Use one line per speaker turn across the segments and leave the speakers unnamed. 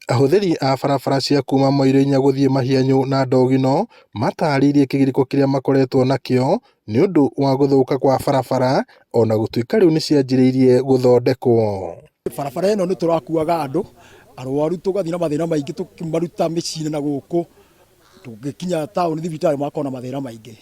Ahũthĩri a barabara cia kuma Moiro-inya gũthiĩ Mahianyũ na Ndogino matarĩirie kĩgirĩko kĩrĩa makoretwo nakĩo nĩ ũndũ wa gũthũka kwa barabara ona gũtuĩka rĩu nĩ cianjĩrĩirie gũthondekwo.
Barabara ĩno nĩ tũrakuaga andũ arwaru tũgathiĩ na mathĩna maingĩ tũkĩmaruta mĩciĩ-inĩ na gũkũ tũgĩkinya taũni thibitarĩ magakorwo na mathĩna maingĩ.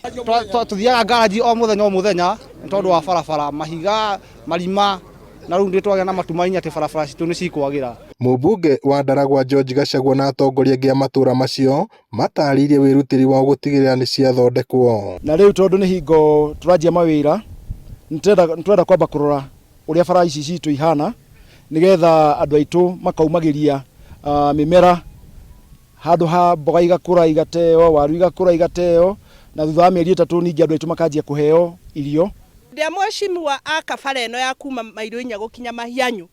Tũthiaga ngaranji o mũthenya o mũthenya nĩ tondũ wa barabara, mahiga, marima na rĩu nĩ twagĩa na matumaini atĩ barabara citũ nĩ cikwagĩra.
Mũmbunge wa Ndaragwa George Gachagua na atongoria angĩ a matũũra macio matarĩirie wĩrutĩri wao gũtigĩrĩra nĩ ciathondekwo.
Na rĩu tondũ nĩ hingo tũranjia mawĩra, nĩ tũrenda kwamba kũrora ũrĩa bara ici citũ ihana, nĩgetha andũ aitũ makaumagĩria mĩmera Handũ ha mboga igakũra igateo, waru igakũra igateo, na thutha wa mĩeri ĩtatũ ningĩ andũ aitũ makanjia kũheo irio.
Ndĩa mweshimiwa aka bara ĩno ya kuma mairo inya gũkinya Mahianyu,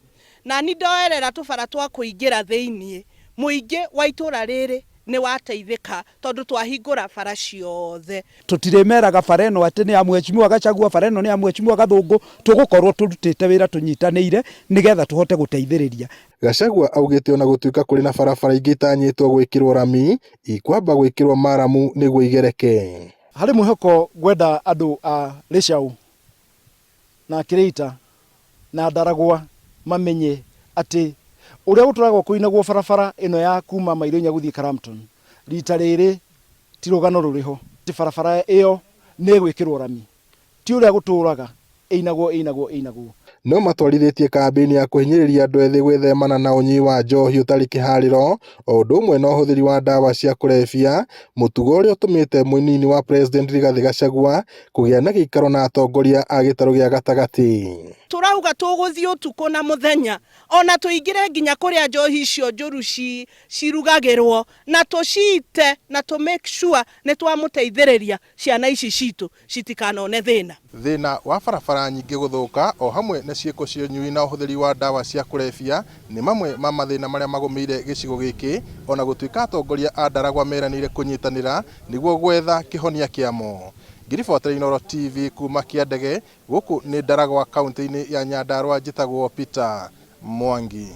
nani ndoerera tũbara twa kũingĩra thĩiniĩ, mũingĩ wa itũra rĩrĩ nĩ wateithĩka tondũ twahingũra bara ciothe.
Tũtirĩmeraga bara ĩno atĩ nĩ ya mweshimiwa Gachagua, bara ĩno nĩ ya mweshimiwa Gathũngũ, tũgũkorwo tũrutĩte wĩra tũnyitanĩire nĩgetha tũhote gũteithĩrĩria.
Gachagua augĩte ona gũtuĩka kũrĩ na barabara ingĩ itanyĩtwo gwĩkĩrwo rami, ikwamba gwĩkĩrwo maramu nĩguo igereke.
Harĩ mwĩhoko ngwenda andũ a Rĩcaũ na Kĩrĩita na Ndaragwa mamenye atĩ ũrĩa gũtũragwo kũinagwo barabara ĩno ya kuma mairo inya gũthiĩ Karamton rita rĩrĩ ti rũgano rũrĩ ho, atĩ barabara ĩyo nĩ ĩgwĩkĩrwo rami. Ti ũrĩa gũtũũraga ĩinagwo ĩinagwo ĩinagwo.
No matwarithĩtie kambĩini ya kũhinyĩrĩria andũ ethĩ gwĩthemana na ũnyui wa njohi ũtarĩ kĩharĩro o ũndũ ũmwe na ũhũthĩri wa ndawa cia kũrebia, mũtugo ũrĩa ũtũmĩte mũnini wa President Rigathĩ Gachagua kũgĩa na gĩikaro na atongoria a gĩtarũ gĩa gatagatĩ.
Tũrauga tũgũthiĩ ũtukũ na mũthenya, o na tũingĩre nginya kũrĩa njohi icio njũru cirugagĩrwo, na tũciite na tũ make sure nĩ twamũteithĩrĩria ciana ici citũ citikanone thĩna.
Thĩna wa barabara nyingĩ gũthũka o hamwe na ciĩko cia ũnyui na ũhũthĩri wa ndawa cia kũrebia nĩ mamwe ma mathĩna marĩa magũmĩire gĩcigo gĩkĩ ona gũtuĩka atongoria a Ndaragwa meranĩire kũnyitanĩra nĩguo gwetha kĩhonia kĩamo. Ngĩribotera Inooro TV kuma Kĩandege, gũkũ nĩ Ndaragwa kauntĩ-inĩ ya Nyandarua njĩtagwo Peter Mwangi.